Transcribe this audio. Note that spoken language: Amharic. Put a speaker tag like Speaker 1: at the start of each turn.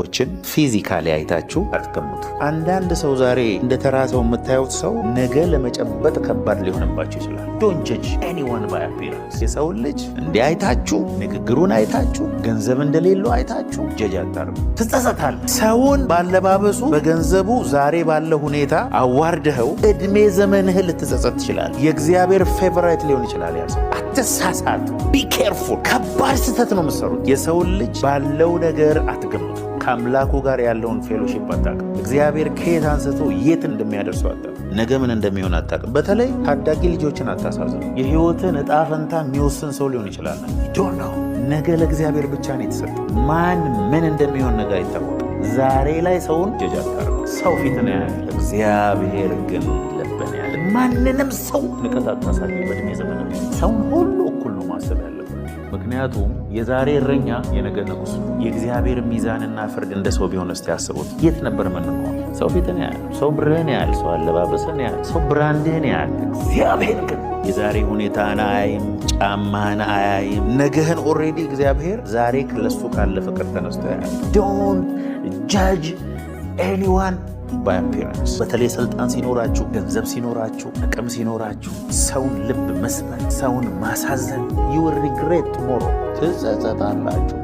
Speaker 1: ሰዎችን physically አይታችሁ አትገምቱ። አንዳንድ ሰው ዛሬ እንደ ተራ ሰው የምታዩት ሰው ነገ ለመጨበጥ ከባድ ሊሆንባችሁ ይችላል። Don't judge anyone by appearance። የሰውን ልጅ እንዲህ አይታችሁ፣ ንግግሩን አይታችሁ፣ ገንዘብ እንደሌለው አይታችሁ judge አታርጉ። ትጸጸታለህ። ሰውን ባለባበሱ፣ በገንዘቡ፣ ዛሬ ባለ ሁኔታ አዋርደኸው እድሜ ዘመንህ ልትጸጸት ትችላለህ። የእግዚአብሔር favorite ሊሆን ይችላል ያ ሰው። አትሳሳቱ። Be careful። ከባድ ስህተት ነው የምትሰሩት። የሰውን ልጅ ባለው ነገር አትገምቱ። ከአምላኩ ጋር ያለውን fellowship አታውቅም። እግዚአብሔር ከየት አንስቶ የት እንደሚያደርሰው አታውቅም። ነገ ምን እንደሚሆን አታውቅም። በተለይ ታዳጊ ልጆችን አታሳዝኑ። የህይወትን እጣ ፈንታ የሚወስን ሰው ሊሆን ይችላል። Don't know። ነገ ለእግዚአብሔር ብቻ ነው የተሰጠው። ማን ምን እንደሚሆን ነገ አይታወቅም። ዛሬ ላይ ሰውን ጀጅ አታርጉ። ሰው ፊትን ያያል፣ እግዚአብሔር ግን ልብን ያያል። ማንንም ሰው ንቀት አታሳዩ። በእድሜ ዘመናችሁ ሰውን ሁሉ እኩል ነው ማሰብ ያለባችሁ። ምክንያቱም የዛሬ እረኛ የነገ ንጉሥ ነው። የእግዚአብሔር ሚዛንና ፍርድ እንደ ሰው ቢሆን እስቲ ያስቡት። የት ነበር ምንኖር? ሰው ፊትን ያያል፣ ሰው ብርህን ያያል፣ ሰው አለባበስን ያያል፣ ሰው brand ህን ያያል። እግዚአብሔር ግን የዛሬ ሁኔታህን አያይም፣ ጫማህን አያይም፣ ነገህን already እግዚአብሔር ዛሬ ለሱ ካለ ፍቅር ተነስቶ ያያል። Don't judge anyone by appearance። በተለይ ስልጣን ሲኖራችሁ፣ ገንዘብ ሲኖራችሁ፣ አቅም ሲኖራችሁ ሰውን ልብ መስበር፣ ሰውን ማሳዘን you regret tomorrow፣ ትጸጸታላችሁ።